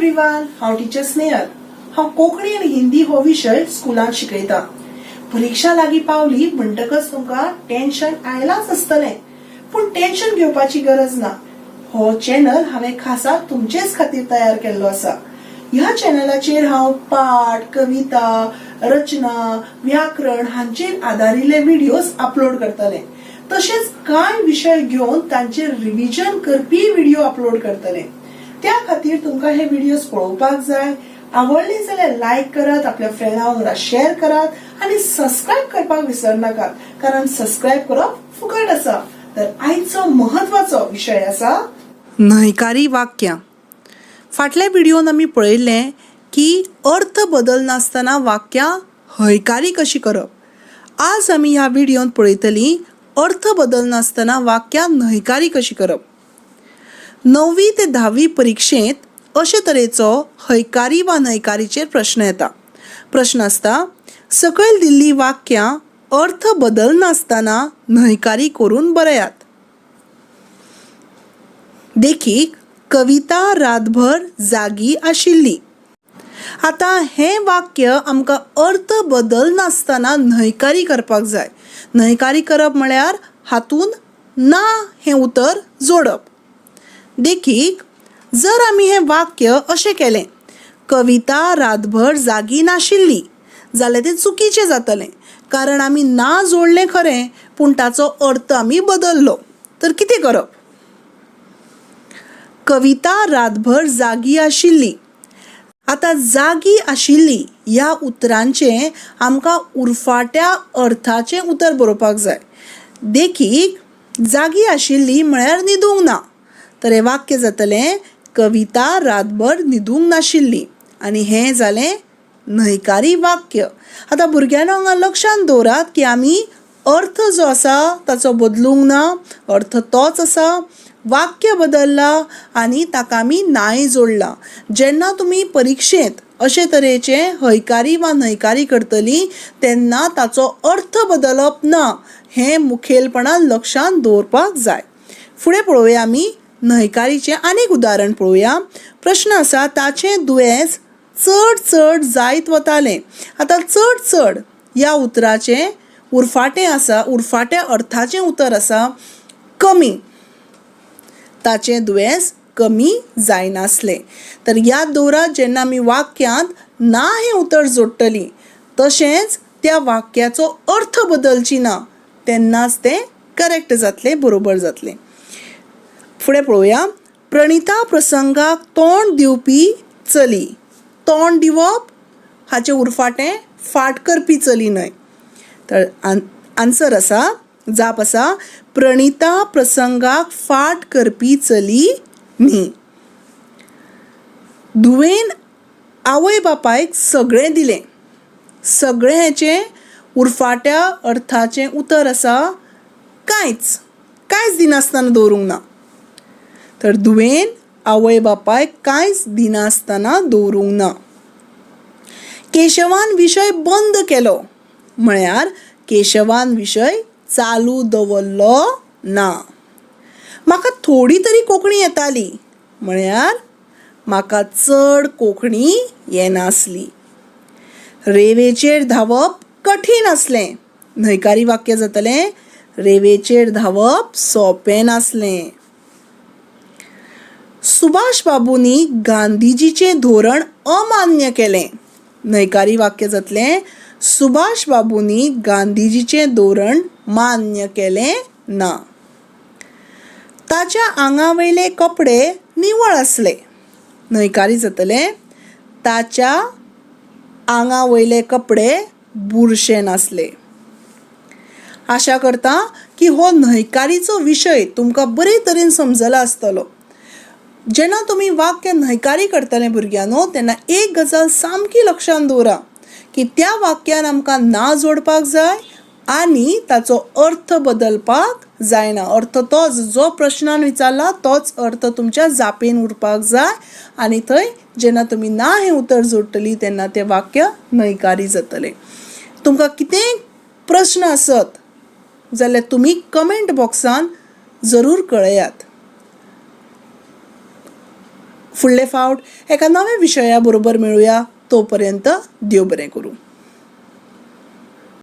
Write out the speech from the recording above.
Everyone, हांव teacher Snehal. हांव कोंकणी आनी हिंदी हो विशय स्कुलांत शिकयता. परिक्षा लागीं पावली म्हणटकच तुमकां टेन्शन आयलांच आसतलें, पूण टेन्शन घेवपाची गरज ना. हो चॅनल हांवें खासा तुमचेच खातीर तयार केल्लो आसा. ह्या चॅनलाचेर हांव पाठ, कविता, रचना, व्याकरण हांचेर आदारिल्ले व्हिडियोज अपलोड करतलें. तशेंच कांय विशय घेवन तांचेर रिव्हिजन करपी व्हिडिओ अपलोड करतले. त्या खातीर तुमकां हे व्हिडियोज पळोवपाक जाय. आवडले जाल्यार लायक करात, आपल्या फ्रेंडा वांगडा शेअर करात आनी सबस्क्रायब करपाक विसरनाकात, कारण सबस्क्रायब करप फुकट आसा. तर आयचो महत्वाचो विशय आसा न्हयकारी वाक्यां. फाटल्या व्हिडियोन आमी पळयल्लें की अर्थ बदलनासतना वाक्यां हयकारी कशी करप. आज आमी ह्या व्हिडियोन पळयतलीं अर्थ बदलनासतना वाक्यां न्हयकारी कशी करप. णववी ते धावी परिक्षेंत अशे तरेचो हयकारी वा न्हयकारीचेर प्रश्न येता. प्रश्न आसता, सकयल दिल्लीं वाक्यां अर्थ बदलनासतना न्हयकारी करून बरयात. देखीक, कविता रातभर जागी आशिल्ली. आतां हें वाक्य आमकां अर्थ बदलनासतना न्हयकारी करपाक जाय. न्हयकारी करप म्हळ्यार हातूंत ना हें उतर जोडप. देखीक, जर आमी हें वाक्य अशें केलें, कविता रातभर जागी नाशिल्ली, जाल्यार तें चुकीचें जातलें, कारण आमी ना जोडलें खरें, पूण ताचो अर्थ आमी बदल्लो. तर कितें करप? कविता रातभर जागी आशिल्ली. आतां जागी आशिल्ली ह्या उतरांचें आमकां उरफाट्या अर्थाचें उतर बरोवपाक जाय. देखीक, जागी आशिल्ली म्हळ्यार न्हिदूंक ना. तर हें वाक्य जातलें, कविता रातभर न्हिदूंक नाशिल्ली. आनी हें जालें न्हयकारी वाक्य. आतां भुरग्यांनो, हांगा लक्षांत दवरात की आमी अर्थ जो आसा ताचो बदलूंक ना, अर्थ तोच आसा, वाक्य बदल्लां आनी ताका आमी नाय जोडलां. जेन्ना तुमी परिक्षेंत अशे तरेचे हयकारी वा न्हयकारी करतलीं तेन्ना ताचो अर्थ बदलप ना हें मुखेलपणान लक्षांत दवरपाक जाय. फुडें पळोवया, आमी न्हयकारीचें आनीक उदाहरण पळोवया. प्रश्न आसा, ताचें दुयेंस चड चड जायत वतालें. आतां चड चड ह्या उतराचें उरफाटें आसा, उरफाट्या अर्थाचें उतर आसा कमी. ताचें दुयेंस कमी जायनासलें. तर याद दवरात, जेन्ना आमी वाक्यांत ना हें उतर जोडटलीं, तशेंच त्या वाक्याचो अर्थ बदलची ना, तेन्नाच तें करेक्ट जातलें, बरोबर जातलें. फुडें पळोवया. प्रणिता प्रसंगाक तोंड दिवपी चली. तोंड दिवप हाचें उरफाटें फाट करपी चली न्हय. तर आन्सर आसा, जाप आसा, प्रणिता प्रसंगाक फाट करपी चली न्ही. धुवेन आवय बापायक सगळें दिलें. सगळें हेचें उरफाट्या अर्थाचें उतर आसा कांयच. कांयच दिनासतना दवरूंक ना. तर धुवेन आवय बापायक कांयच दिनासतना दवरूंक ना. केशवान विशय बंद केलो म्हळ्यार केशवान विशय चालू दवरलो ना. म्हाका थोडी तरी कोंकणी येताली म्हळ्यार म्हाका चड कोंकणी येनासली. रेवेचेर धांवप कठीण आसलें. न्हयकारी वाक्य जातलें, रेवेचेर धांवप सोंपें नासलें. सुभाष बाबूंनी गांधीजीचें धोरण अमान्य केलें. न्हयकारी वाक्य जातलें, सुभाष बाबूंनी गांधीजीचें धोरण मान्य केलें ना. ताच्या आंगा वयले कपडे निवळ आसले. न्हयकारी जातलें, ताच्या आंगा वयले कपडे बुरशे नासले. आशा करता की हो न्हयकारीचो विशय तुमकां बरे तरेन समजला आसतलो. जेन्ना तुमी वाक्य न्हयकारी करतले भुरग्यांनो, तेन्ना एक गजाल सामकी लक्षांत दवरा की त्या वाक्यान आमकां ना जोडपाक जाय आनी ताचो अर्थ बदलपाक जायना. अर्थ तोच जो प्रश्नान विचारला तोच अर्थ तुमच्या जापेन उरपाक जाय आनी थंय जेन्ना तुमी ना हें उतर जोडटली तेन्ना तें वाक्य न्हयकारी जातलें. तुमकां कितेंय प्रस्न आसत जाल्यार तुमी कमेंट बॉक्सान जरूर कळयात. फुडले फावट एका नव्या विशया बरोबर मेळुया. तो पर्यंत देव बरें करूं.